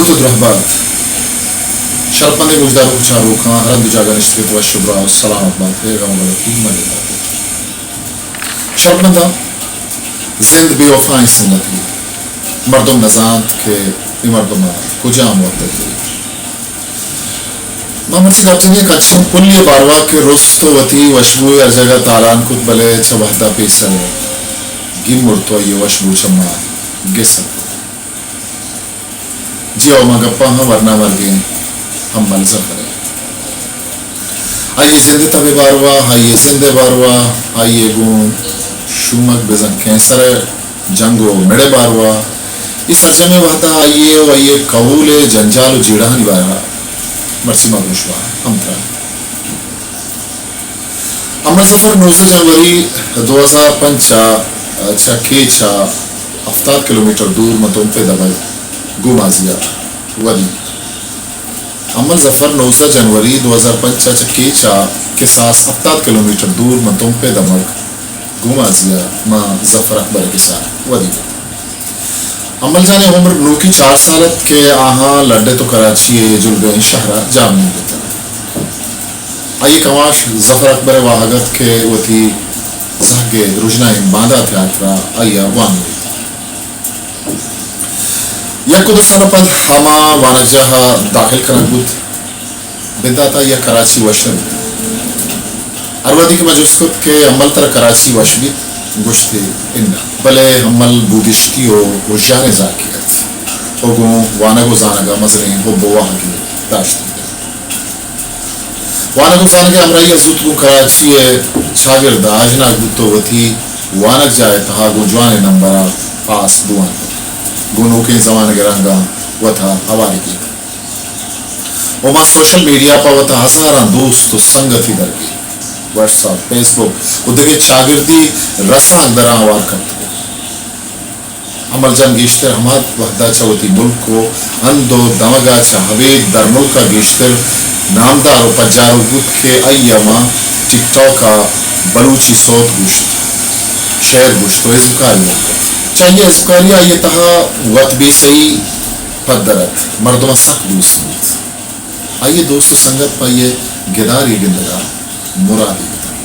درود و درہبات۔ شرپمندیں گوشداروک و چاروکاں، ہر ہند و جاگہ نشتگ ات، وش و براہ و سلامت بات، اے غم و غلطی مہ گندات۔ شرپمنداں، زند بے وفائیں سنگتے، مردم نزانت کہ اے مردم ء کجام وھد ء دیریت۔ ما مرچی گپ جنیں کچیں پلے ء باروا کہ رست و وتی وشبو ء ہر جاگہ تالان کت، بلے چہ وھد ء پیسر ء گیمرت و آئی ء وشبو چہ ما گس ات۔ جی ہو، ما گپاں ہم ورنا مرگیں ہمل ظفر ء۔ آئی ء جند ء تب ء باروا، آئی ء زند ء باروا، آئی ء گوں شومک بزاں کینسر ء جنگ و مڑ ء باروا، اے سرجمیں وھد ء آئی ء و آئی ء کہول ء جنجال و جیڑہانی باروا مرچی ما گوشوا ہم ترا۔ امل ظفر نوزدہ جنوری دو ہزار پنچ ء چہ کیچ ء ہفتاد کلومیٹر دور متونپے دمگ گومازی ء ودی۔ امل ظفر نوزدہ جنوری دو ہزار پنچ ء چہ کیچ ء کساس ہفتاد کلومیٹر دور متونپے دمگ گومازی ء ماں ظفر اکبر ء کسا ودی۔ امل جان ء عمر نوکی چار سال ات کہ آہاں لڈت و کراچی ء جلگئیں شہر ء جاہ منند بوتگ۔ آئی ء کماش ظفر اکبر ء واہگ ات کہ وتی زہگ ء رژنائیں باندات ء ہاترا آئی ء وانینیت۔ یک و دو سال ء پد ہما وانگجاہ ء داخل کنگ بوت۔ بندات ء آئی ء کراچی وش نہ بیت۔ ہر وہدے کہ من جست کت کہ امل ترا کراچی وش بیت، گوشت ئے اناں۔ بلے امل بودشتی و ہژاریں زاکے ات و گوں وانگ و زانگ ء مزنیں حب و واہگے داشت۔ وانگ و زانگ ء ہمراہی ء زوت گوں کراچی ء چاگرد ء آژناگ بوت و وتی وانگجاہ ء تہا گوں جوانیں نمبر ء پاس بوان کت۔ گوں نوکیں زمانگ ء رنگاں وت ء ہوار گیت۔ و ماں سوشل میڈیا پہ وت ء ہزاراں دوست و سنگتی درگیت۔ واٹس اپ، فیس بک و دگہ چاگردی رسانکدراں ہوار کپتگ ات۔ امل جان گیشتر ہما وہدا چہ وتی ملک و ہند و دمگا چہ ابید درملکا گیشتر نامدار و پجاروک بوت کہ آئیا ماں ٹک ٹاکا بلوچی سوت گوشت، شعر گوشت و ازمکاری ہم کت۔ چہ آئیا ازمکاری آئیا تہا وت بے سہی پدر ات، مردما سک دوست بوت۔ آئی ء دوست و سنگت پہ آئی ء گداری گندگ ء مرادی بوتگ،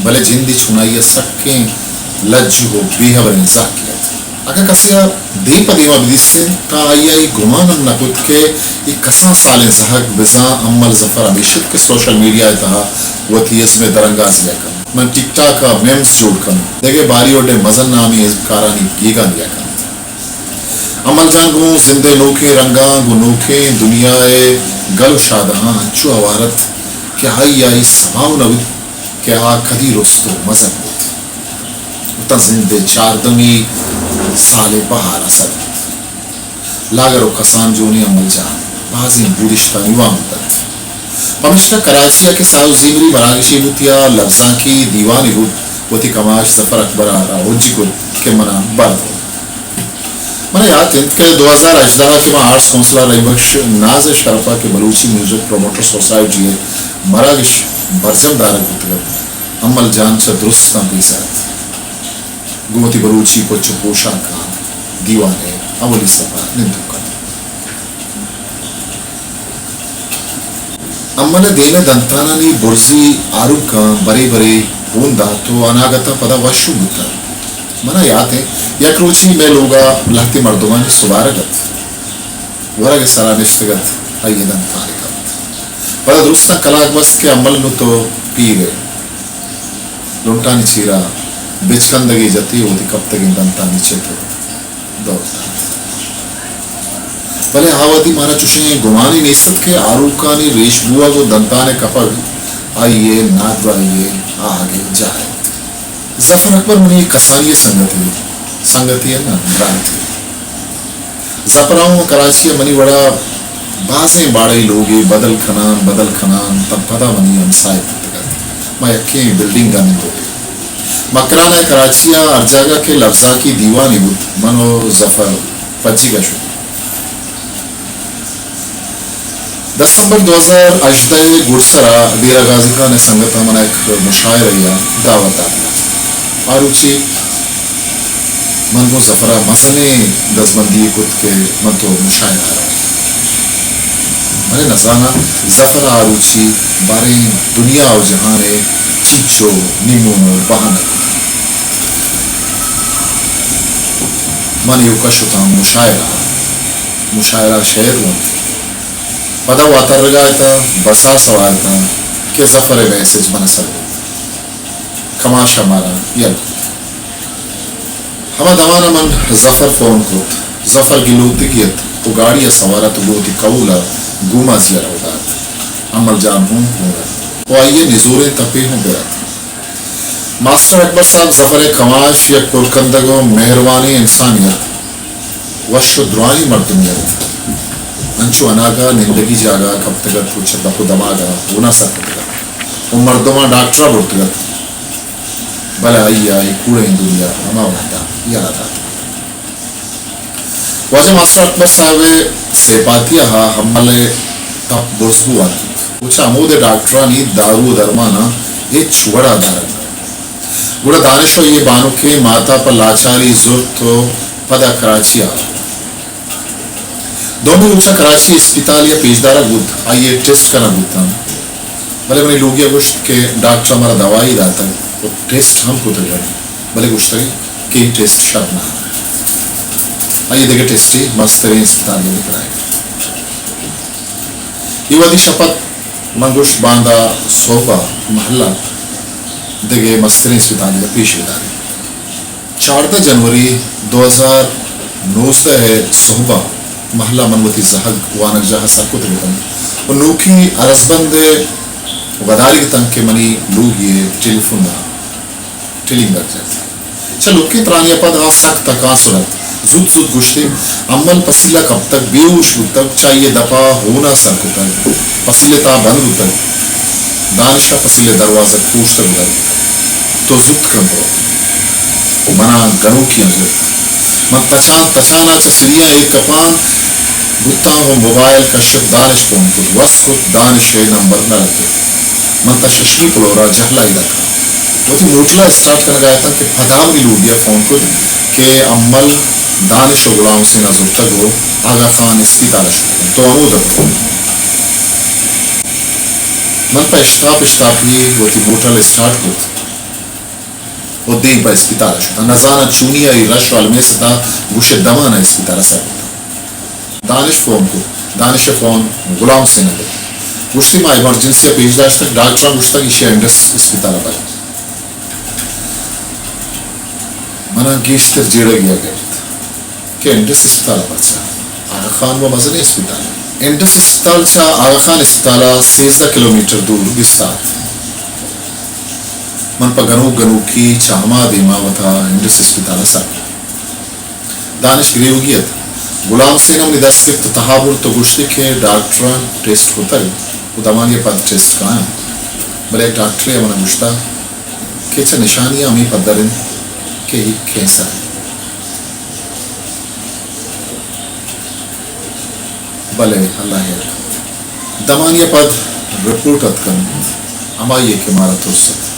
بلے جندی چونائی ء سکیں لجو و بے ہبریں زہگے ات۔ اگاں کسے ء دیم پہ دیم ء بدیست انت، تاں آئی ء اے گمان ہم نہ کت کہ اے کسان سالیں زہگ بزاں امل ظفر ہمیش ات کہ سوشل میڈیا ء تہا وتی ازم ء درانگازی ء کنت، ماں ٹک ٹاک ء میمز جوڑ کنت، دگہ بالی وڈ ء مزن نامیں ازمکارانی گیگاں دیا کنت۔ امل جان گوں زند ء نوکیں رنگاں، گوں نوکیں دنیا ء گل و شادہاں انچو ہوار ات کہ آئی ء اے سما و نہ بوت کہ آ کدی رست و مزن بوت۔ و تاں زند ء چاردمی سال ء بہار ء سر بوت۔ لاگر و کسان جونیں امل جان بازیں بودشتانی وانگ ات۔ پمیشکا کراچی ء کہ ساہ و زیمری مراگشے بوت یا لبزانکی دیوانے بوت، وتی کماش ظفر اکبر ء را ہجی کت کہ منا بر دئے۔ منا یات انت کہ دو ہزار ہژدہ ء کہ ما آرٹس کونسل ء رحیم بخش ناز ء شرپ ء کہ بلوچی میوزک پروموٹر سوسائٹی ء مراگش برجم دارگ بوتگ ات، امل جان چہ درستاں پیسر ات۔ گوں وتی بلوچی پچ و پوشاکاں دیوان ء اولی صف ء نندوک ات۔ امل ء دیم ء دنتانانی برزی آروکاں برے برے ہون دات و اناگت ء پدا وشو بوتاں۔ منا یات انت، یک روچے مئے لوگ ء لہتے مردمانی سبارگ ات۔ ورگ ء سرا نشتگ ات، آئی ء دنتان ء کپت۔ پدا درستاں کلاگ بست کہ امل نوں تو پیر ئے۔ لنٹانی چیرا بچکندگے جتی و وتی کپتگیں دنتانی چت دور دات۔ بلے آ وہدی مارا چوشیں گمانے نیست ات کہ آروکانی ریش بوگ و دنتان ء کپگ آئی ء نادراہی ء آہگ ء جاہ ات۔ ظفر اکبر منی کسانی ء سنگتے، سنگتے ء نہ، براتے۔ ظفر ء اوں کراچی ء منی وڑا بازیں باڑائی لوگے بدل کنان، بدل کنان، تاں پدا منی ہمساہگ بوتگ ات۔ ما یکیں بلڈنگ ء نندوک ات۔ مکران ء کراچی ء ہر جاگہ کہ لبزانکی دیوانے بوت، من و ظفر پجیگ ء شت۔ دسمبر دو ہزار ہژدہ ء گڈسرا ڈیرہ غازی خان ء سنگتاں منا یک مشاعرہ ء دعوت داتگ ات۔ آ روچے من گوں ظفر ء مزنیں دزبندی یے کت کہ من تو مشاعرہ ء رویں۔ بلے نزاناں ظفر ءَ آ روچی باریں دنیا ءُ جہان ءِ چنچو نیمون ءُ بہانہ کت۔ من ایوک ءَ شتاں مشاعرہ ءَ۔ مشاعرہ ءَ شعر ونت۔ پدا واترگ ءَ اتاں، بس ءَ سوار اتاں کہ ظفر ءِ میسج من ءَ سر بوت۔ کماش ءَ مارا یل کت۔ ہما دمان ءَ من ظفر فون کت۔ ظفر گلوتکی ات ءُ گاڑی ءَ سوار ات ءُ گوں وتی کہول ءَ گومازی ءَ رودات۔ امل جان ہوں گون ات ءُ آئی ءِ نزوریں تپے ہوں بہ ات۔ ماسٹر اکبر صاحب، ظفر ءِ کماش یک کلکندگ ءُ مہروانیں انسانے ات۔ وش ءُ درائیں مردمے ات۔ انچو اناگہ نندگی جاگہ ءَ کپتگ ات ءُ چہ دپ ءُ دماگ ءَ ہونا سر کتگ ات ءُ مردماں ڈاکٹر ءَ برتگ ات۔ بلے آئی ءَ اے کوڑیں دنیا ہما وہد ءَ یلہ دات۔ واجہ ماسٹر اکبر صاحب ءِ سیپاتی ءَ ہمل ءِ تپ برز بوان بوت ءُ چہ ہمود ءَ ڈاکٹرانی دارو ءُ درماناں ہچ وڑ ءَ دارگ نہ بوت۔ گڑا دانش ءُ آئی ءِ بانکیں مات ءَ پہ لاچاری زرت ءُ پدا کراچی ءَ آورت۔ دومی روچ ءَ کراچی اسپتالے ءَ پیش دارگ بوت، آئی ءِ ٹیسٹ کنگ بوت انت۔ بلے منی لوگی ءَ گوشت کہ ڈاکٹر ءَ مارا دوائی داتگ ءُ ٹیسٹ ہم کتگ انت، بلے گوشتگ کہ اے ٹیسٹ شر نہ انت۔ آئی ءَ دگہ ٹیسٹے مستریں اسپتالے ءَ بہ کنائینت۔ اے وہدی شپ ات، من گوشت باندا سہب ءَ مہلہ دگہ مستریں اسپتالے ءَ پیش بداریں۔ چاردہ جنوری دو ہزار نوزدہ ءِ سہب ءَ مہلہ من وتی زہگ وانگجاہ ءَ سر کتگ اتنت ءُ نوکی ارزبند ءَ وداریگ اتنت کہ منی لوگی ءِ ٹیلیفون ءَ ٹلینگ در جت۔ چہ لکیں ترانی ءَ پد آ سک تکانسر ات۔ زوت زوت گوشت ئے، امل پسیل ءَ کپتگ، بے ہوش بوتگ، چہ آئی ءِ دپ ءَ ہون ءَ سر کتگ، پسیل ءِ تہا بند بوتگ۔ دانش ءَ پسیل ءِ دروازگ پروشتگ بوتگ۔ تو زوت کن برو۔ من ءَ گنوکیاں گپت۔ من تچان تچان ءَ چہ سیڑیاں ایر کپان بوتاں ءُ موبائل کشت، دانش فون کت، وس کت، دانش ءِ نمبر نہ لگت۔ من تہ ششمی فلور ءَ جہلائی ءَ اتاں۔ وتی موٹر ءَ اسٹارٹ کنگ ءَ اتاں کہ پدا منی لوگی ءَ فون کت کہ امل، دانش ءُ غلام حسین ءَ زرتگ ءُ آغا خان اسپیتال ءَ شتگ انت، تو ہمود ءَ برو۔ من پہ اشتاپ اشتاپی وتی موٹر اسٹارٹ کت ءُ دیم پہ اسپیتال ءَ شتاں۔ نزاناں چونی ءَ اے رش ءُ المس ءِ تہا گوش ءِ دمان ءَ اسپیتال ءَ سر بوتاں۔ دانش فون کت۔ دانش ءِ فون غلام حسین ءَ گپت۔ گوشتی، ما ایمرجنسی ءَ پیش داشتگ، ڈاکٹراں گوشتگ ایشی ءَ انڈس اسپتال ءَ بر۔ من ءَ گیشتر جیڑگی ءَ گپت کہ انڈس اسپتال ءَ پرچا؟ آغا خان وَ مزنیں اسپتالے۔ انڈس اسپتال چہ آغا خان اسپتال ءَ سیزدہ کلومیٹر دور بستار ات۔ من پہ گنوک گنوکی چہ ہما دیم ءَ وت ءَ انڈس اسپتال ءَ سر کت۔ دانش گریوگی ات۔ غلام حسین ءَ منی دست گپت ءُ تہا برت ءُ گوشتی کہ ڈاکٹراں ٹیسٹ کتگ ءُ دمانے ءَ پد ٹیسٹ کاینت، بلے ڈاکٹرے ءَ من ءَ گوشتگ کہ چہ نشانیاں ہمے پدر انت کہ اے کینسر انت۔ بلے اللہ ہیر کنت۔ دمانے ءَ پد رپورٹ اتک انت، ہمائی ءَ کہ مارا ترس ات،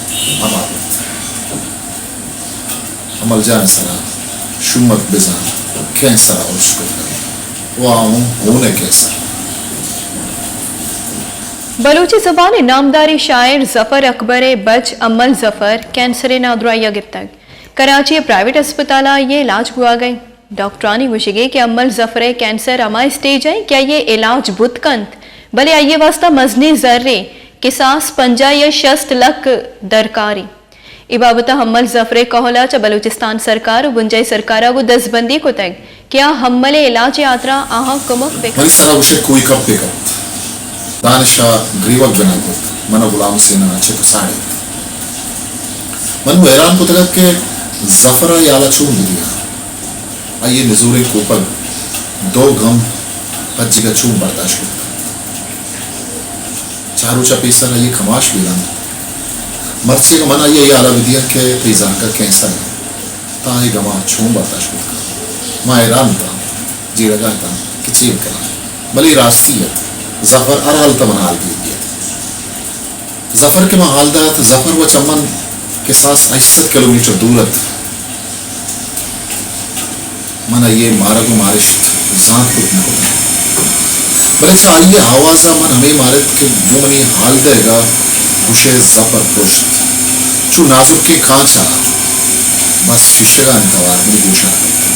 ہما بوت۔ امل جان ءِ سرا شومک بزاں کینسر ءَ ارش کتگ ءُ آ اوں ہون ءِ کینسر۔ بلوچی زبان ءِ نامداریں شاعر ظفر اکبر ءِ بچ امل ظفر کینسر ءِ نادراہی ءَ گپتگ۔ کراچی ءِ پرائیویٹ اسپتال ءَ آئی ءِ علاج بوھگ ءَ انت۔ ڈاکٹرانی گوشگ ءَ کہ امل ظفر ءِ کینسر ہما اسٹیج ءَ انت کہ آئی ءِ علاج بوت کنت، بلے آئی ءِ واستہ مزنیں زرے، کساس پنجاہ یا شست لکھ درکار انت۔ اے بابت ءَ امل ظفر ءِ کہول ءَ چہ بلوچستان سرکار ءُ بنجاہی سرکار ءَ گوں دزبندی کتگ کہ آ امل ءِ علاج ءِ ہاترا آہاں کمک بہ کنت۔ منی سرا گوشئے کوئی کپے کپت۔ دانش ءَ گریوگ بنا کت۔ من ءَ غلام حسین ءَ چک ساڑت۔ من گوں حیران کتگ ات کہ ظفر ءَ اے ہال ءَ چون بدیاں؟ آئی ءِ نزوریں کوپگ، دو گم پجیگ ءَ چون برداشت کت کنت؟ چار روچ ءَ پیسر آئی ءِ کماش بیران بوت۔ مرچی اگاں من آئی ءَ اے ہال ءَ بدیاں کہ تئی زہگ ءَ کینسر انت، تاں اے گماں چون برداشت کت کنت؟ ما حیران اتاں، جیڑگ ءَ اتاں کہ چے بکناں۔ بلے اے راستی ات، ظفر ہر حالت ءَ من ءَ ہال دیگی ات۔ ظفر کہ من ہال دات، ظفر وَ چہ من کساس ہشت سد کلومیٹر دور ات۔ من آئی ءِ مارگ ءُ مارشت زانت کت نہ کتگ۔ بلے چہ آئی ءِ آواز ءَ من ہمے مارت کہ گوں منی ہال دئیگ ءَ گوشئے ظفر پرشت۔ چو نازکیں کانچ ءَ بس شیشگانی توار منی گوش ءَ اتنت۔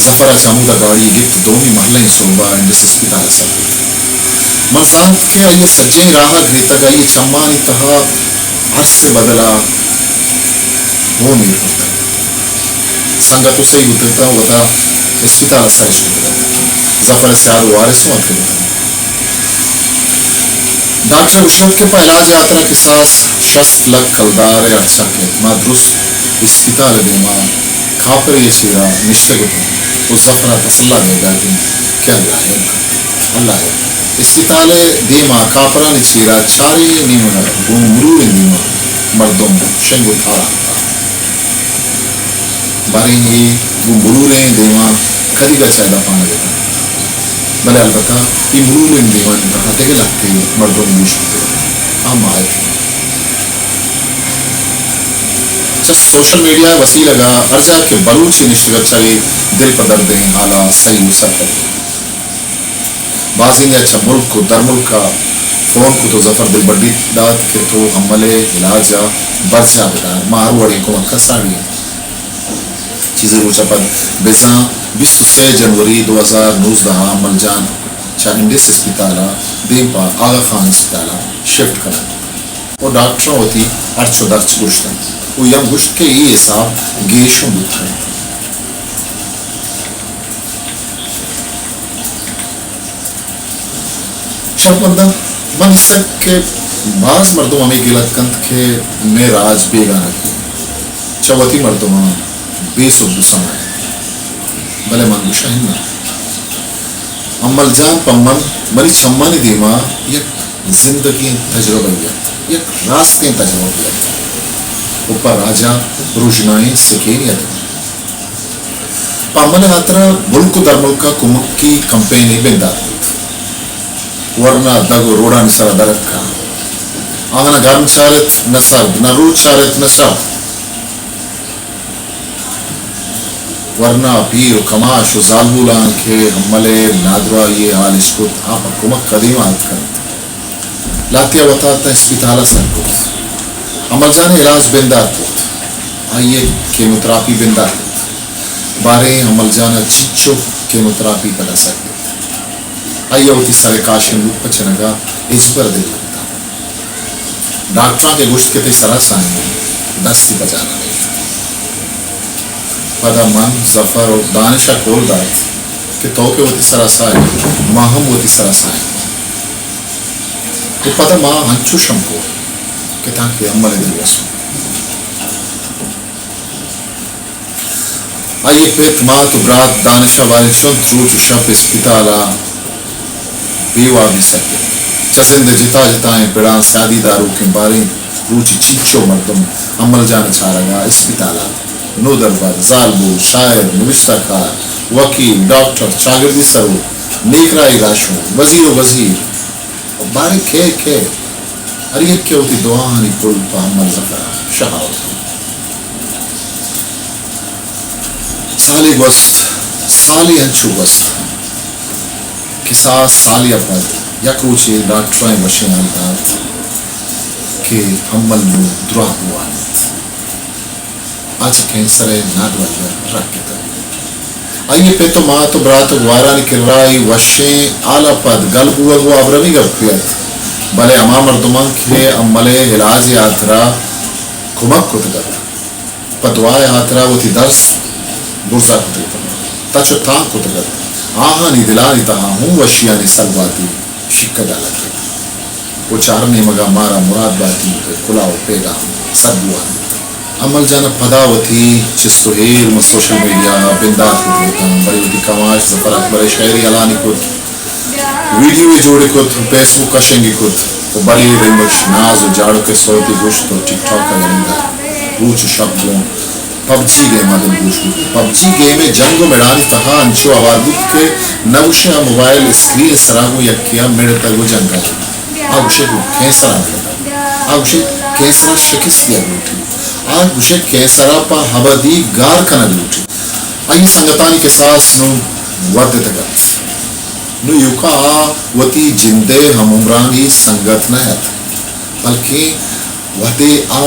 ظفر ءَ چہ ہمودا گاڑی ءَ گپت، دومی مہلہ ءِ سہب ءَ انڈس اسپتال ءَ سر بوت۔ من زانت کہ آئی ءَ سجہیں راہ ءَ گریتگ، آئی ءِ چمانی تہا ارس ءِ بدل ءَ ہون ایر کرتگ۔ سنگت و سہی اتکتاں، وتا اسپتال ءَ سر اش کتگ ات۔ ظفر ءِ سیاد و وارث اوں اتکگ اتنت۔ ڈاکٹر ءَ گوشت کہ پہ علاج ءِ ہاترا کساس شست لکھ کلدار ءِ ہرچ کیت۔ ما درست اسپتال ءِ دیما کاپرے ءِ چیرا نشتگ اتیں و ظفر ءَ تسلا دیگ ءَ اتیں کہ اللہ ءَ ہیل کنت، اللہ ءَ ہیل کنت۔ اسپتال ءِ دیما کاپرانی چیرا چاریں نیمگ ءَ گوں ملوریں دیما مردم شنگ و تاڑا کتگ۔ باریں اے گوں ملوریں دیما کدیگ ءَ چہ ادا پانگ اتنت۔ بلے البتہ اے ملوریں دیوانی تہا دگہ لہتے مردم گوش بوتگ اتنت۔ آ ماہک انت۔ چہ سوشل میڈیا ءِ وسیلگ ءَ ہر جاہ کہ بلوچے نشتگ ات، چرے دل پہ دردیں ہالا سہی و سرپد بوت۔ بازینے ءَ چہ ملک و درملک ءَ فون کت و ظفر دلبڈی دات کہ تو ہمل ءِ علاج ءَ برجاہ بدار، ما ہر وڑیں کمک ءَ ساڑی ایں۔ چیزے روچ ءَ پد بزاں بیست و سے جنوری دو ہزار نوزدہ ءَ ہمل جان چہ انڈس اسپتال ءَ دیم پہ آغا خان اسپتال ءَ شفٹ کنگ بوت و ڈاکٹراں وتی ہرچ و درچ گوشت انت و یم گوشت کہ اے حساب گیش اوں بوت کنت۔ شرپمنداں، من دیستگ کہ باز مردم ہمے گلگ کنت کہ مئے راج بیگانگی انت، چہ وتی مردماں بے سد و سما انت، بلے من گوشاں اناں۔ ہمل جان پہ من منی چمانی دیما یک زندگیں تجربہ ات، یک راستیں تجربہ ات و پہ راجا رژنائیں سکینے ات۔ پہ ہمل ءِ ہاترا ملک و درملک ءَ کمکی کمپینے بندات بوت۔ ورنا دگ و روڈانی سرا درکاں۔ آہاں نہ گرم چارت، نہ سرد، نہ روچ چارت، نہ شپ۔ ورنا پیر و کماش و زالبولاں کہ ہمل ءِ نادراہی ءِ ہال اش کت، آ پہ کمک ءَ دیما اتک انت۔ لہتے ءَ وتا تاں اسپتال ءَ سر کت۔ ہمل جان ءِ علاج بندات بوت۔ آئی ءِ کیموتراپی بندات بوت۔ باریں ہمل جان ءَ چنچو کیموتراپی پدا سر بیت۔ آئی ءَ وتی سر ءِ کاشیں لوپ ءِ چنگ ءَ ہچبر دل نہ کتگ۔ ڈاکٹراں کہ گوشت کہ تئی سر ءَ ساہ انت، دستی پجا نہ دئیت۔ پدا من، ظفر و دانش ءَ کول دات کہ تو کہ وتی سر ءَ ساہ ئے، ما ہم وتی سر ءَ ساہ ایں۔ و پدا ما انچوش ہم کت کہ تانکہ ہمل ءِ دلوسوں۔ آئی ءِ پت، مات و برات دانش ءَ باریں چنت روچ و شپ اسپتال ءَ بے وابی سر کت۔ چہ زند ءِ جتا جتائیں پڑاں سیادی داروکیں باریں روچے چنچو مردم ہمل جان ءِ چارگ ءَ اسپتال ءَ اتنت۔ نودربر، زالبول، شاعر، نبشتہ کار، وکیل، ڈاکٹر، چاگردی سروک، نیکراہی راہشون، وزیر و وزیر، باریں کئے کئے، ہر یکے ءَ وتی دعاہانی پل پہ ہمل ظفر ءَ شہاوت کت۔ سالے گوست، سالے انچو گوست۔ کساس سالے ءَ پد یک روچے ڈاکٹراں وشیں ہال دات کہ ہمل نوں دراہ بوان انت۔ آ چہ کینسر ءِ نادراہی ءَ رکتگ۔ آئی ءِ پت و مات و برات و گوارانی کرا اے وشیں ہال ءَ پد گل بوگ و ابرمی گپے ات، بلے ہما مردماں کہ ہمل ءِ علاج ءِ ہاترا کمک کتگ ات، پہ دعا ءِ ہاترا وتی درس برزا کتگ ات، تچ و تاک کتگ ات، آہانی دلانی تہا ہوں وشیانی سلواتے شکگ ءَ لگت و چہ ہر نیمگ ءَ مارا مراد باتی ءِ کلاہ و پیغام سر بوان بوت۔ ہمل جان ءَ پدا وتی چست و ہیل ماں سوشل میڈیا ءَ بندات کت بوتاں، بلے وتی کماش ظفر اکبر ءِ شئیری ہلانی کت، ویڈیوے جوڑ کت، فیس بک ءَ شنگ کت و بلے رند ءَ ناز و جاڑک ءِ سوتے گوشت و ٹک ٹاک ءَ یلہ دات۔ روچ و شپ گوں پب جی گیم ءَ دلگوش بوت۔ پب جی گیم ءِ جنگ و مڑانی تہا انچو ہوار بوت کہ نہ گوشے آ موبائل اسکرین ءِ سرا گوں یکے ءَ مڑتگ و جنگ ءَ انت۔ آ گوشے گوں کینسر ءَ مڑتگ۔ آ گوشے کینسر ءَ شکست دیگ لوٹیت۔ آ گوشے کینسر ءَ پہ ابدی گار کنگ لوٹیت۔ آئی ءِ سنگتانی کساس نوں ودتگ ات۔ نوں ایوکا آ وتی جند ءِ ہم عمرانی سنگت نہ ات، بلکیں وھدے آ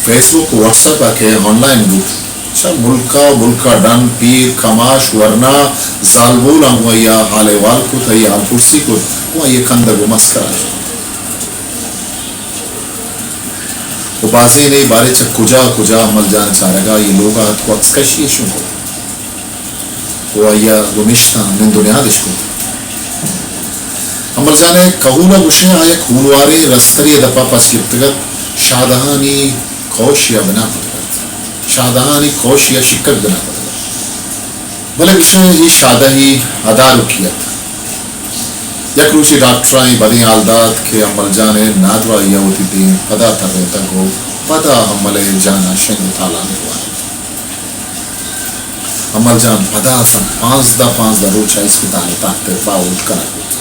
فیس بک ءُ واٹس ایپ ءَ کہ آن لائن بوت، چہ ملک ءَ ملک ءَ ڈن، پیر، کماش، ورنا، زالبولاں گوں آئی ءَ حال احوال کت، آئی ءِ حال پرسی کت، گوں آئی ءِ کندگ ءُ مسکرا شت۔ ءُ بازینے باریں چہ کجا کجا امل جان ءِ چارگ ءَ آئی ءِ لوگ ءَ اتک ءُ عکس کشی اش کت۔ ءُ آئی ءَ گوں نشتاں نند ءُ نیاد اش کت۔ امل جان ءِ کہول ءَ گوشئے آ یک ہونواریں رسترے ءِ دپ ءَ پچ گپتگ ات، شادہانی کوشی ءَ بنا کتگ ات، شادہانی کوشی ءَ شکگ بنا کتگ ات۔ بلے گوشئے اے شادہی ادارکی ات۔ یک روچے ڈاکٹراں اے بدیں حال دات کہ امل جان ءِ نادراہی ءَ وتی دیم پدا ترینتگ ءُ پدا امل ءِ جان ءَ شنگ ءُ تالان بوان ات۔ امل جان پدا سک پانزدہ، پانزدہ روچ ءَ اسپتال ءِ تہت ءَ باہوٹ کنگ بوت۔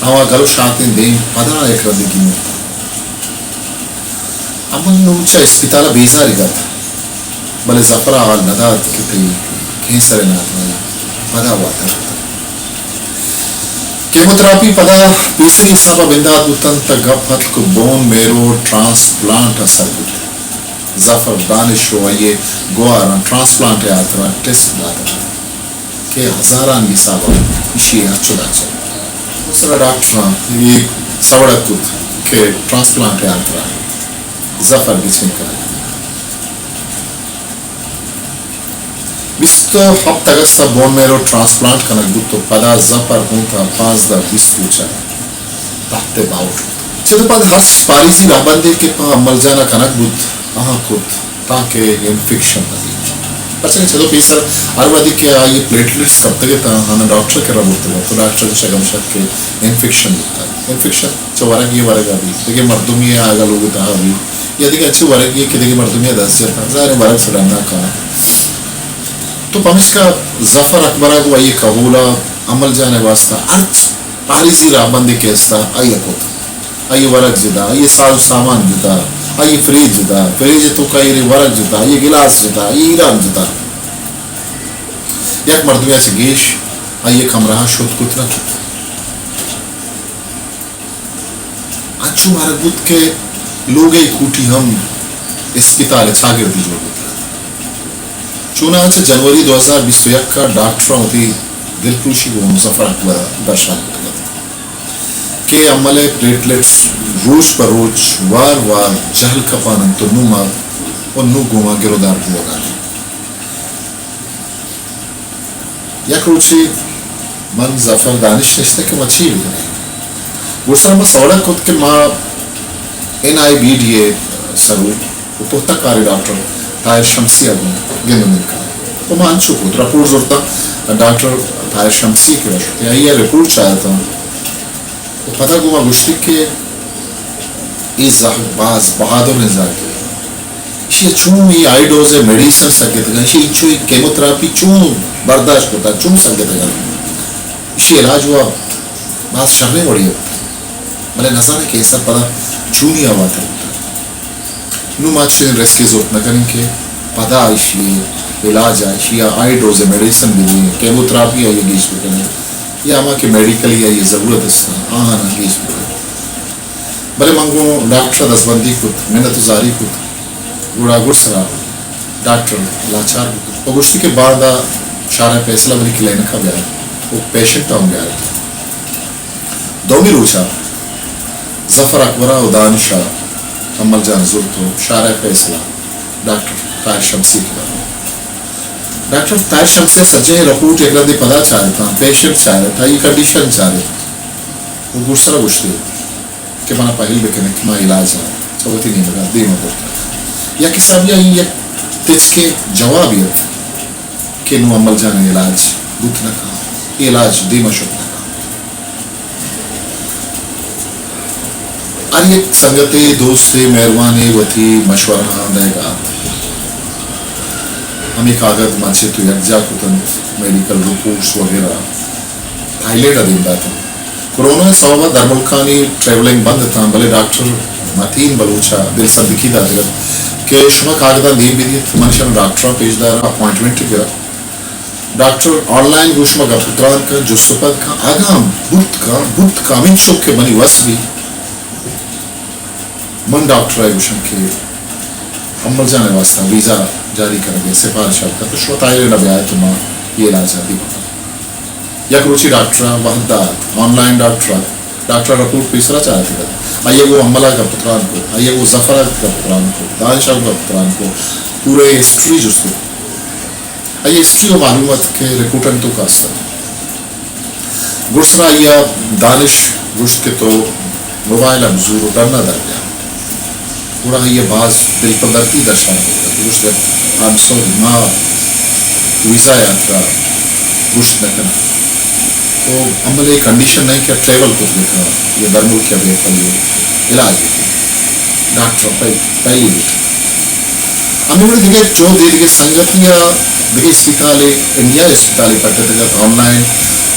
آواں گل ءُ شاتیں دیم پدا یک رندے گیمرتاں۔ امل نوں چہ اسپتال ءَ بیزارگ ات، بلے ظفر ءَ حال نہ دات کہ تئی کینسر ءِ نادراہی پدا واتر کتگ۔ کیموتھراپی پدا پیسری حساب ءَ بندات بوتنت تہ گپ اتک بون میرو ٹرانسپلانٹ ءَ سر بوت۔ ظفر دانش ءُ آئی ءِ گوہاراں ٹرانسپلانٹ ءِ ہاترا ٹیسٹ داتگ ات کہ ہزارانی حساب ءَ ایشی ءِ ہرچ ءُ درچ ات۔ سرا ڈاکٹراں اے سوڑگ کت کہ ٹرانسپلانٹ ءِ ہاترا ظفر گچین کنگ۔ بیست ءُ ہپت اگست ءَ بون میرو ٹرانسپلانٹ کنگ بوت ءُ پدا ظفر گوں تاں پانزدہ بیست روچ ءَ تہت ءَ باہوٹ کت۔ چد ءَ پد ہرچ پاریزی رہبندے کہ پہ امل جان ءَ کنگ بوت، آہاں کت تاکہ انفیکشن نہ بیت۔ پرچا کہ چد ءَ پیسر ہر وھدے کہ آئی ءِ پلیٹلیٹس کپتگ اتاں، آناں ڈاکٹر ءِ کرا برتگ ات، تو ڈاکٹر ءَ گوشگ ہم شت کہ انفیکشن بوتگ۔ انفیکشن چہ ورگی ءَ ورگ ءَ بیت، دگہ مردمے ءِ آگا لوگ ءِ تہا بیت، یا دگہ انچیں ورگے کہ دگہ مردمے ءَ دست جتگ، ظاہر ایں ورگ سرا نہ کاں۔ تو پمشکا ظفر اکبر ءَ گوں آئی ءِ کہول ءَ امل جان ءِ واستہ ہرچ پاریزی رہبندے کہ است ات، آئی ءَ کت۔ آئی ءِ ورگ جتا، آئی ءِ ساز ءُ سامان جتا، آئی ءِ فریج جتا، فریج ءِ توکا ایریں ورگ جتا، آئی ءِ گلاس جتا، آئی ءِ ایران جتا۔ یک مردمے ءَ چہ گیش آئی ءِ کمرہ ءَ شت کت نہ کت۔ انچو مارگ بوت کہ لوگ ءِ کوٹی ہم اسپتال ءِ چاگردی جوڑ بوتگ۔ چوناہا چہ جنوری دو ہزار بیست ءُ یک ءَ ڈاکٹراں وتی دلپروشی گوں ظفر اکبر ءَ درشان کتگ ات کہ امل ءِ پلیٹلیٹس روچ پہ روچ وار وار جہل کپان انت ءُ نوں ما ءُ نوں گوں ما گرودار بوگ ءَ انت۔ یک روچے من ظفر دانش نشتگ کہ ما چے بکنیں؟ گڈسرا ما سوڑگ کت کہ ما این آئی بی ڈی ءِ سروک ءُ پہتہ کاریں ڈاکٹر طاہر شمسی ءَ گوں گند ءُ نند کنیں۔ ءُ ما انچو کت، رپورٹ زرتاں ڈاکٹر طاہر شمسی ءِ کرا شتیں، آئی ءَ رپورٹ چارتاں۔ ءُ پدا گوں ما گوشتی کہ اے زہگ باز بہادریں زہگے۔ ایشی ءَ چون اے ہائی ڈوز ءِ میڈیسن سگتگ انت، ایشی ءَ انچو اے کیموتھراپی چون برداشت کتگ، چون سگتگ انت؟ ایشی ءِ علاج وا باز شریں وڑے ات، بلے نزاناں کینسر پدا چونی ءَ واتر بوتگ۔ نوں ما چشیں ریسکے زرت نہ کنیں کہ پدا ایشی ءِ علاج ءَ ایشی ءَ ہائی ڈوز ءِ میڈیسن بدئیں، کیموتھراپی آئی ءَ گیش بکنیں، یا ہما کہ میڈیکلی آئی ءِ ضرورت است، آہاں گیش بکنیں۔ بلے من گوں ڈاکٹر ءَ دزبندی کت، منت ءُ زاری کت، گڑا گڈسرا ڈاکٹر لاچار بوت ءُ گوشتی کہ باندا شارع فیصل ءَ منی کلینک ءَ بیار ءُ پیشنٹ ءَ ہم بیار۔ دومی روچ ءَ ظفر اکبر ءَ ءُ دانش ءَ امل جان زرت ءُ شارع فیصل ءَ ڈاکٹر طاہر شمسی ءِ کرا۔ ڈاکٹر طاہر شمسی ءَ سجہیں رپورٹ یک رندے پدا چارتاں، پیشنٹ چارت، آئی ءِ کنڈیشن چارت ءُ گڈسرا گوشتی کہ منا پہل بکنیں کہ ما علاج ءَ چہ وتی نیمگ ءَ دیم ءَ برتگ۔ یک حسابے ءَ آئی یک تچکیں جوابے ات کہ نوں امل جان ءِ علاج بوت نہ کنت، اے علاج دیم ءَ شت نہ کنت۔ ہر یک سنگتے، دوستے، مہربانے وتی مشورہاں دئیگ ءَ ات۔ ہمے کاگد ما چہ تو یکجاہ کت انت، میڈیکل رپورٹس وغیرہ تھائی لینڈ ءَ دیم دات انت۔ کرونا ءِ سوب ءَ درملکانی ٹریولنگ بند اتاں، بلے ڈاکٹر متین بلوچ ءَ دلسدکی داتگ ات کہ شما کاگداں دیم بدیت، من شما ڈاکٹر ءَ پیش داراں، اپوائنٹمنٹ گراں۔ ڈاکٹر آن لائن گوں شما گپ ءُ تران کن، جست ءُ پد کن، اگاں بوت کن، بوت کن، ہمینچک کہ منی وس بی، من ڈاکٹر ءَ گوشاں کہ حمل جان ءِ واستہ ویزا جاری کنگ ءِ سفارش ءَ کن، تو شما تھائی لینڈ ءَ بیائے تو ما اے علاج ءَ بہ کناں۔ یک روچے ڈاکٹر ءَ وھد دات، آن لائن ڈاکٹر ءَ، ڈاکٹر ءَ رپورٹ پیسرا چارتگ ات۔ آئی ءَ گوں حمل ءَ گپ ءُ تران کو، آئی ءَ گوں ظفر ءَ گپ ءُ تران کو، دانش ءَ گپ ءُ تران کو، پورے ہسٹری جست کو۔ آئی ہسٹری ءَ معلوم ات کہ رپورٹانی توکا است ات۔ گڈسرا آئی ءَ دانش گوشت کہ تو موبائل ءَ بزور ءُ ڈن ءَ در بیا۔ گڑا آئی ءَ باز دل پہ دردی درشان کت ات۔ گوشت، آئی ایم سوری، ما ویزا ءِ ہاترا گوشت نہ کناں۔ تو عمل ءِ کنڈیشن نہ ایں کہ ٹریول کت بہ کناں یا درملک ءَ بہ پہ علاج بہ کناں۔ ڈاکٹر پہ-، پہلی بیٹا۔ ہمے وڑ دگہ چو دے دگہ سنگتی ءَ دگہ اسپتالے، انڈیا ءِ اسپتالے پٹتگ ات آن لائن۔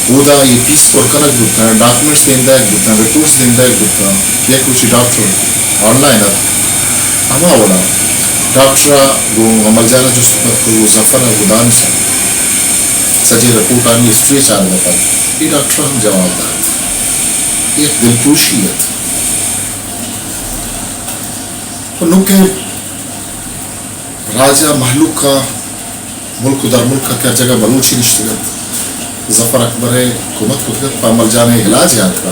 اودا اے پیس پر کنگ بوتاں، ڈاکومنٹس دیندگ بوتاں، رپورٹس دیندگ بوتاں۔ یک روچے ڈاکٹر آن لائن ات، ہما وڑا ڈاکٹر ءَ گوں حمل جان ءَ جست پد کو، گوں ظفر ءَ، گوں دانش ءَ۔ سجے رپورٹانی ہسٹری چارگ ءَ پد اے ڈاکٹر ءَ ہم جواب دات۔ یک دلپروشی ات۔ نوں کہ راج ءَ، مہلوک ءَ، ملک ءُ درملک ءَ کہ ہر جاگہ بلوچے نشتگ ات، ظفر اکبر ءَ کمک کتگ ات، پہ حمل جان ءِ علاج ءِ ہاترا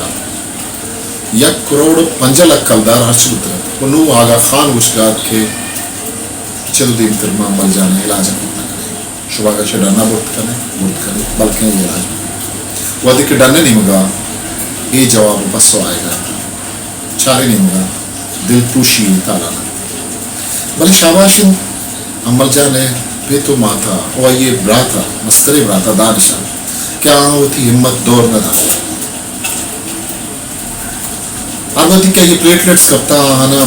یک کروڑ ءُ پنجاہ لکھ کلدار ہرچ بوتگ ات۔ ءُ نوں آغا خان گوشگ ءَ ات کہ چد ءُ دیمتر ما حمل جان ءِ علاج ءَ کت نہ کنیں۔ شما اگاں چہ ڈن ءَ برت کن ئے، برت کن ئے، بلکیں اے علاج بہ بیت۔ وھدے کہ ڈن ءِ نیمگ ءَ اے جواب ءُ پسو آیگ ءَ ات، چاریں نیمگ ءَ دلپروشی ءِ تالان ات۔ بلے شاباش انت حمل جان ءِ پت ءُ مات ءَ ءُ آئی ءِ برات ءَ، مستریں برات ءَ دانش ءَ کہ آہاں وتی ہمت دور نہ دات۔ ہر وھدے کہ آئی ءِ پلیٹلیٹس کپتاں، آہاں ءَ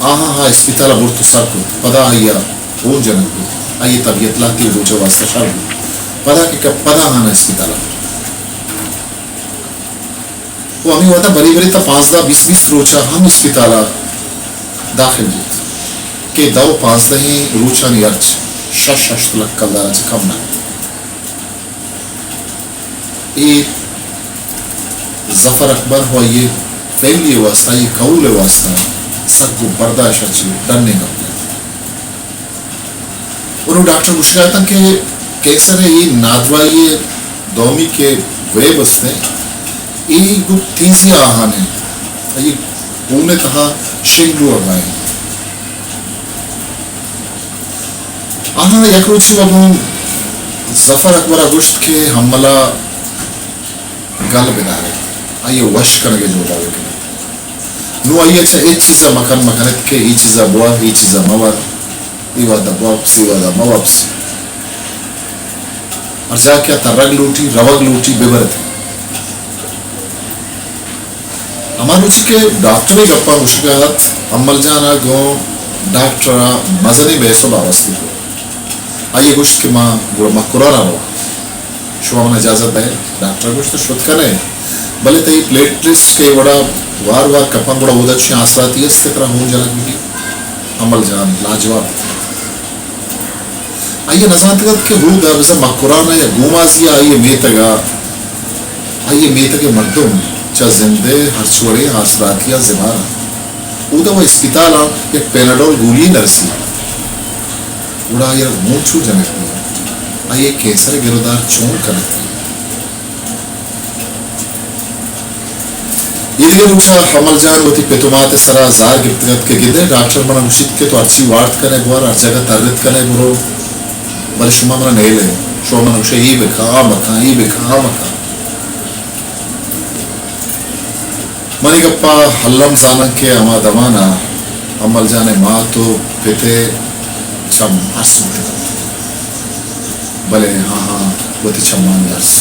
آہاں آ اسپتال ءَ برت ءُ سر کت، پدا آئی ءَ ہون جنگ بوت، آئی ءِ طبیعت لہتے روچ ءِ واستہ شر بوت، پدا کہ کپ، پدا آہاں ءَ اسپتال ءَ برت۔ ءُ ہمے وھد ءَ برے برے تا پانزدہ بیست بیست روچ ءَ ہم اسپتال ءَ داخل بوت کہ دہ ءُ پانزدہیں روچانی ہرچ شش ہشت لکھ کلدار ءَ چہ کم نہ بوت۔ اے ظفر اکبر ءُ آئی ءِ فیملی ءِ واستہ، آئی ءِ کہول ءِ واستہ سک ءُ برداشت ءَ چہ ڈنیں گپے ات۔ انوں ڈاکٹر گوشگ ءَ اتاں کہ کینسر ءِ اے نادراہی ءِ دومی کہ ویو است ایں، اے گوں تیزی ءَ آہان ایں، آئی ءِ خون ءِ تہا شنگ بوگ ءَ ایں۔ آہاں یک روچے ءَ گوں ظفر اکبر ءَ گوشت کہ حمل ءَ گل بدار ات، آئی ءَ وش کنگ ءِ جہد ءَ بکن ات۔ نوں آئی ءَ چہ ہچ چیز ءَ مکن مکن ات کہ اے چیز ءَ بور، اے چیز ءَ مہ ور، اے وہد ءَ بوپس، اے وہد ءَ مہ وپس۔ ہر جاہ کہ آ ترگ لوٹی، روگ لوٹی، بہ بر ات۔ ہما روچی کہ ڈاکٹر ءِ گپاں گوشگ ءَ ات، حمل جان ءَ گوں ڈاکٹر ءَ مزنیں بحث ءُ باوستی کت۔ آئی ءَ گوشت کہ ما گڑا مکران ءَ رواں، شما من ءَ اجازت دئے؟ ڈاکٹر ءَ گوشت، تو شت کن ئے، بلے تئی پلیٹلیٹس کہ اے وڑا وار وار کپاں، گڑا اودا چی آسراتی است کہ ترا ہون جنگ بہ بیت؟ حمل جان لاجواب ات۔ آئی ءَ نزانتگ ات کہ ہود ءَ بزاں مکران ءَ یا گومازی ءَ آئی ءِ میتگ ءَ، آئی ءِ میتگ ءِ مردم چہ زند ءِ ہرچ وڑیں آسراتی ءَ زبہر انت۔ اودا وَ اسپتال ءَ یک پیناڈول گولی نہ رسیت، گڑا آئی ءَ را ہون چون جنگ بیت؟ آئی ءِ کینسر ءِ گرودار چون کنگ بیت؟ ایدگہ روچ ءَ حمل جان وتی پت ءُ مات ءِ سرا زار گپتگ ات کہ گندئے ڈاکٹر من ءَ گوشیت کہ تو ہرچی وارت کن ئے بور، ہر جاگہ ترت کن ئے برو، بلے شما من ءَ نئیل ئے، شما من ءَ گوش ئے اے بکن، آ مکن، اے بکن، آ مکن۔ من اے گپ ءَ الم زاناں کہ ہما دمان ءَ حمل جان ءِ مات ءُ پت ءِ چم ارس بوتگ انت، بلے آہاں وتی چمانی ارس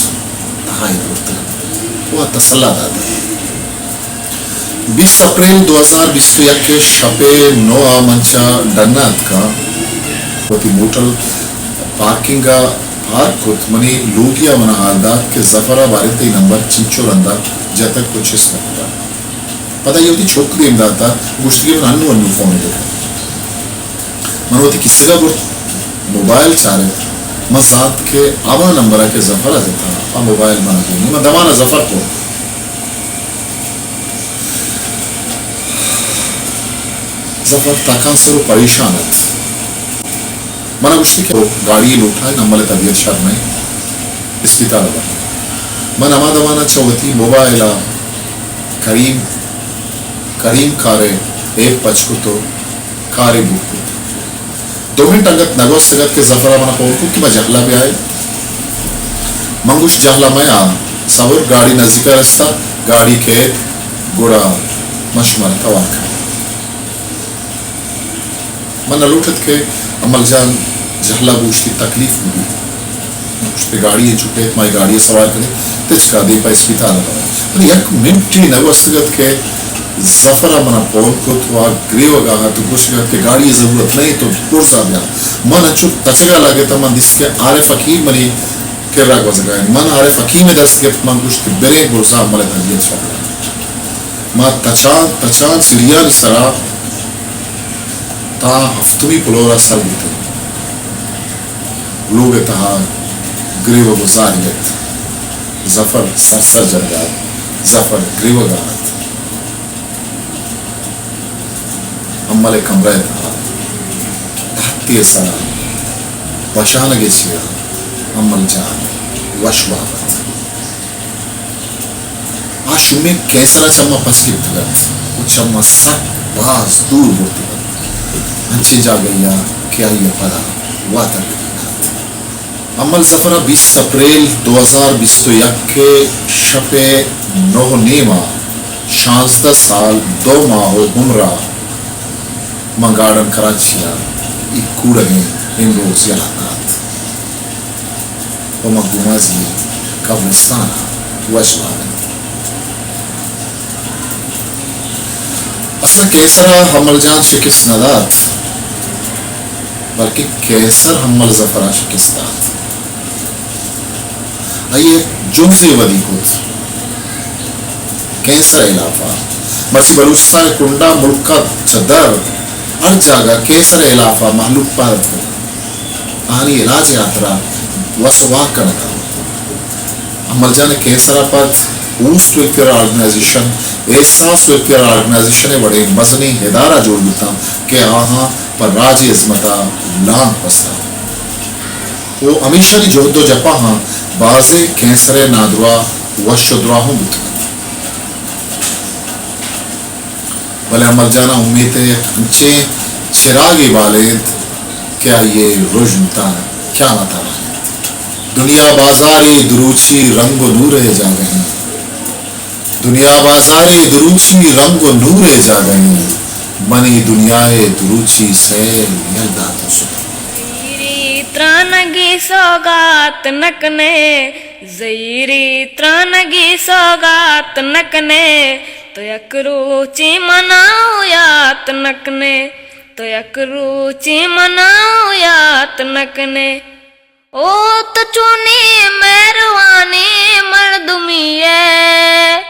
تہا ایر برتگ انت ءُ تسلا داتگ۔ بیست اپریل دو ہزار بیست ءُ یک ءِ شپ ءِ نو ءَ من چہ ڈن ءَ اتکاں، وتی موٹر پارکنگ ءَ پارک کت، منی لوگی ءَ من ءَ ہال دات کہ ظفر ءَ باریں تئی نمبر چنچو رندا جتگ ءُ چست نہ کتگ۔ پدا آئی ءَ وتی چک دیم دات ءُ گوشتگی من انو انو فون ءَ بکن۔ من وتی کیسگ ءَ برت، موبائل چارت، من زانت کہ ہما نمبر ءَ کہ ظفر ءَ جتا، آ موبائل من ءَ گون۔ من دمان ءَ ظفر کو۔ ظفر تکانسر و پریشان ات۔ من ءَ گوشتی کہ گاڑی لوٹائیں، امل ءِ طبیعت شر نہ انت، اسپتال ءَ بر۔ من ہما دمان ءَ چہ وتی موبائل ءَ کریم، کریم کار ءِ ایپ پچ کت و کارے بوت کت۔ دو منٹ انگت نہ گوستگ ات کہ ظفر ءَ من ءَ فون کت کہ ما جہلا بیائے۔ من گوشت، جہلا میا، صبر، گاڑی نزیک ءَ رستا، گاڑی کیت، گڑا من شمارا توار کناں۔ من نہ لوٹ ات کہ امل جان جہلا گوشتی تکلیف بہ بیت۔ من گوشت کہ گاڑی انچو کیت، ما اے گاڑی ءَ سوار کنیں، تچکا دیم پہ اسپتال ءَ بریں۔ بلے یک منٹے نہ گوستگ ات کہ ظفر ءَ من ءَ فون کت و آ گریوگ ءَ ات و گوشگ ءَ ات کہ گاڑی ءِ ضرورت نہ انت، تو برزا بیا۔ من انچو تچگ ءَ لگتاں، من دیست کہ عارف حکیم منی کرا گوزگ ءَ انت۔ من عارف حکیم ءِ دست گپت، من گوشت کہ بریں برزا، امل ءِ طبیعت شر نہ انت۔ ما تچان تچان سیڑھیانی سرا تاں ہفتمی پلور ءَ سر بوتیں۔ لوگ ءِ تہا گریوگ و زاری ات۔ ظفر سر سر جنگ ءَ ات، ظفر گریوگ ءَ ات۔ امل ءِ کمرہ ءِ تہا تہتے ءِ سرا وشانگ ءِ چیا امل جان وش واب ات۔ آ شومیں کینسر ءَ چہ ما پس گپتگ ات و چہ ما سک باز دور برتگ ات، انچیں جاگہے ءَ کہ آئی ءَ پدا واتر بہ نہ کنت۔ امل ظفر ءَ بیست اپریل دو ہزار بیست و یک ءِ شپ ءِ نہ نیم ءَ شانزدہ سال دو ماہ و عمر ءَ من گارڈن کراچی ءَ اے کوڑگیں ہمروز یلہ دات۔ و من گومازی قبرستان ءَ وش واب اتاں۔ اصل کینسر ءَ امل جان شکست نہ دات، بلکہ کینسر امل ظفر ءَ شکست دات۔ آئی ءَ جنزے ودی کت کینسر ءِ ہلاف ءَ۔ مرچی بلوچستان ءِ کنڈ ءَ، ملک ءَ چہ در ہر جاگہ کینسر ءِ ہلاف ءَ مہلوک پاد اتکگ۔ آہانی علاج ءِ ہاترا وس ءُ واک کنگ ءَ۔ امل جان ءِ کینسر ءَ پد اوست ویلفیئر آرگنائزیشن، احساس ویلفیئر آرگنائزیشن ءِ وڑیں مزنیں ادارہ جوڑ بوتاں کہ آہاں پہ راج ءِ ہزمت ءَ لانک بستاں ءُ ہمیشانی جہد ءُ جپاہاں بازیں کینسر ءِ نادراہ وش ءُ دراہ اوں بوتگ انت۔ بلے امل جان ءَ امیت ءِ انچیں چراگے بالینت کہ آئی ءِ رژن تاں قیامت ءَ رہینت۔ دنیا بازارے دروچی رنگ ءُ نور ءِ جاگہ انت۔ دنیا بازارے دروچی رنگ ءُ نور ءِ جاگہ انت۔ منی دنیا ءِ دروچی سیل یل دات ءُ شت۔ زہیری ترانگی سوگات نہ کنے، زہیری ترانگی سوگات نہ کنے، تو یک روچے من ءَ یات نہ کنے، تو یک روچے من ءَ یات نہ کنے۔ او تو چونیں مہروانیں مردمے ئے،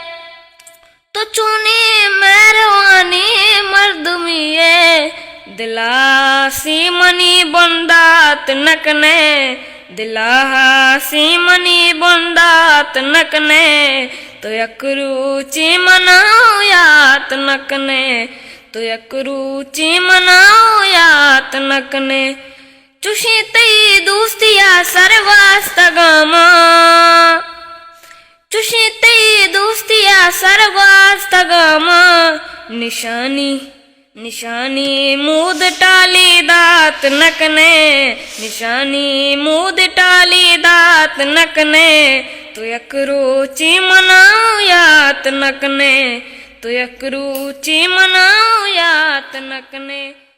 تو چونیں مہروانیں مردمے ئے، دل ءَ ہاسی منی بندات نہ کنے، دل ءَ ہاسی منی بندات نہ کنے، تو یک روچے من ءَ یات نہ کنے، تو یک روچے من ءَ یات نہ کنے۔ چوشیں تئی دوستی ءَ سر گواستگاں ما، چوشیں تئی دوستی ءَ سر گواستگاں ما، نشانی، نشانی مود ٹالی دات نہ کنے، نشانی مود ٹالی دات نہ کنے، تو یک روچے من ءَ یات نہ کنے، تو یک روچے من ءَ یات نہ کنے۔